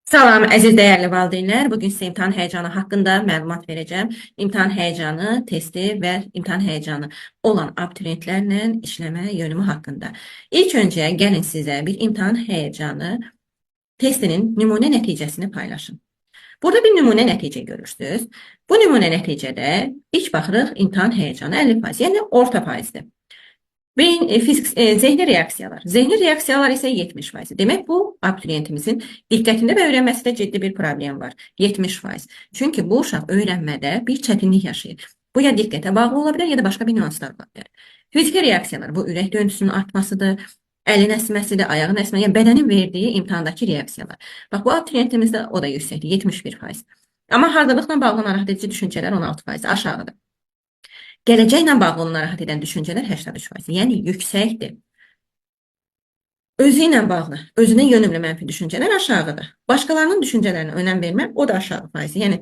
Salam, əziz dəyərli valideynlər. Bugün sizə imtahan həyəcanı haqqında məlumat verəcəm. İmtahan həyəcanı testi və imtahan həyəcanı olan abituriyentlərlə işləmə yönümü haqqında. İlk öncə gəlin sizə bir imtahan həyəcanı testinin nümunə nəticəsini paylaşım. Burada bir nümunə nəticə görürsünüz. Bu nümunə nəticədə ilk baxırıq imtahan həyəcanı 50%, yəni orta faizdir. Beyin, fizik, zehni reaksiyalar. Zehni reaksiyalar isə 70%. Demək bu abituriyentimizin diqqətində və öyrənməsində ciddi bir problem var. 70%. Çünki bu uşaq öyrənmədə bir çətinlik yaşayır. Bu ya diqqətə bağlı ola bilər, ya da başqa bir nüanslar ola bilər. Fiziki reaksiyalar bu ürək döyüntüsünün artmasıdır, əlin əsməsidir, ayağın əsməsi, yəni bədənin verdiyi imtahandakı reaksiyalar. Bax bu abituriyentimizdə o da yüksəkdir, 71%. Amma hazırlıqla bağlı narahat edici düşüncələr 16% aşağıdır. Gələcəklə bağlı onu narahat edən düşüncələr 83%, yəni yüksəkdir. Özü ilə bağlı, özünə yönümlü mənfi düşüncələr aşağıdır. Başqalarının düşüncələrinə önəm vermək, o da aşağı faizi. Yəni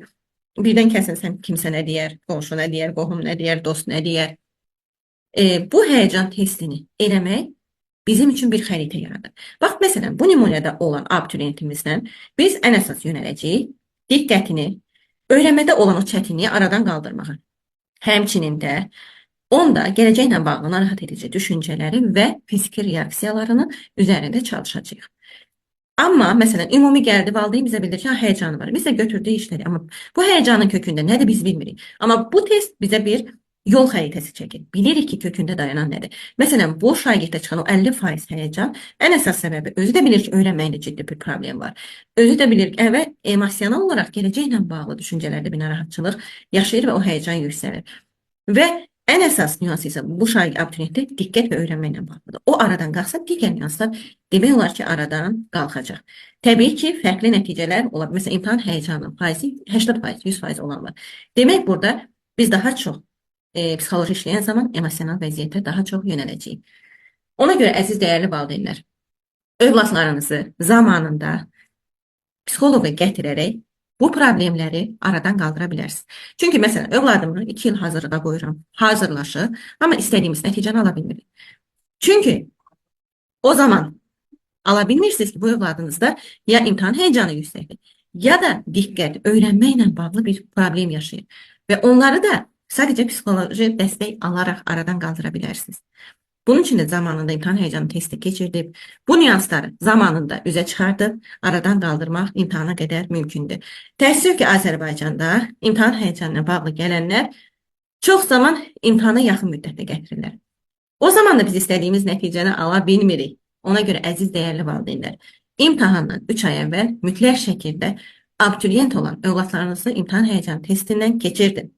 birdən kəsilsən kimsə nə deyər, qonşu nə deyər, qohum nə deyər, dost nə deyər. Bu həyəcan testini eləmək bizim üçün bir xəritə yaradır. Bax, məsələn, bu nümunədə olan abituriyentimizlə biz ən əsas yönələcəyik diqqətini, öyrənmədə olan o çətinliyi aradan qaldırmağa. Həmçinin də onda gələcəklə bağlı narahat edici düşüncələri və fiziki reaksiyalarının üzərində çalışacağıq. Amma məsələn, ümumi gəldi, valideyn bizə bildirir ki, həyəcanı var. Biz də götürdük işləri. Amma bu həyəcanın kökündə nədir biz bilmirik. Amma bu test bizə bir yol xəritəsi çəkir. Bilirik ki, kökündə dayanan nədir. Məsələn, bu şagirddə çıxan o 50% həyəcan ən əsas səbəbi özü də bilir ki, öyrənməkdə ciddi bir problem var. Özü də bilir ki, və emosional olaraq gələcəklə bağlı düşüncələrdə bir narahatçılıq yaşayır və o həyəcan yüksəlir. Və ən əsas nüans isə bu şagird abituriyentdə diqqət və öyrənməklə bağlıdır. O aradan qalxsa, digər nüanslar demək olar ki, aradan qalxacaq. Təbii ki, fərqli nəticələr ola bilər. Məsələn, imtahan həyəcanının faizi 80%, 100% olan var. Demək burada biz daha çox psixoloji işləyən zaman emosional vəziyyətə daha çox yönələcəyik. Ona görə əziz dəyərli valideynlər, övladlarınızı zamanında psixoloqa gətirərək bu problemləri aradan qaldıra bilərsiniz. Çünki məsələn, övladımı 2 il hazırlığa qoyuram, hazırlaşır, amma istədiyimiz nəticəni ala bilmirik. Çünki o zaman ala bilmirsiniz ki, bu övladınızda ya imtahan həyəcanı yüksəkdir, ya da diqqət, öyrənməklə bağlı bir problem yaşayır. Və onları da sadəcə psixoloji dəstək alaraq aradan qaldıra bilərsiniz. Bunun üçün də zamanında imtahan həyəcanı testi keçirdib, bu nüansları zamanında üzə çıxardıb, aradan qaldırmaq imtahana qədər mümkündür. Təəssüf ki, Azərbaycanda imtahan həyəcanına bağlı gələnlər çox zaman imtahana yaxın müddətdə gətirirlər. O zaman da biz istədiyimiz nəticəni ala bilmirik. Ona görə əziz dəyərli valideynlər, imtahandan 3 ay əvvəl mütləq şəkildə abituriyent olan övladlarınızı imtahan həyəcanı testindən keçirdin.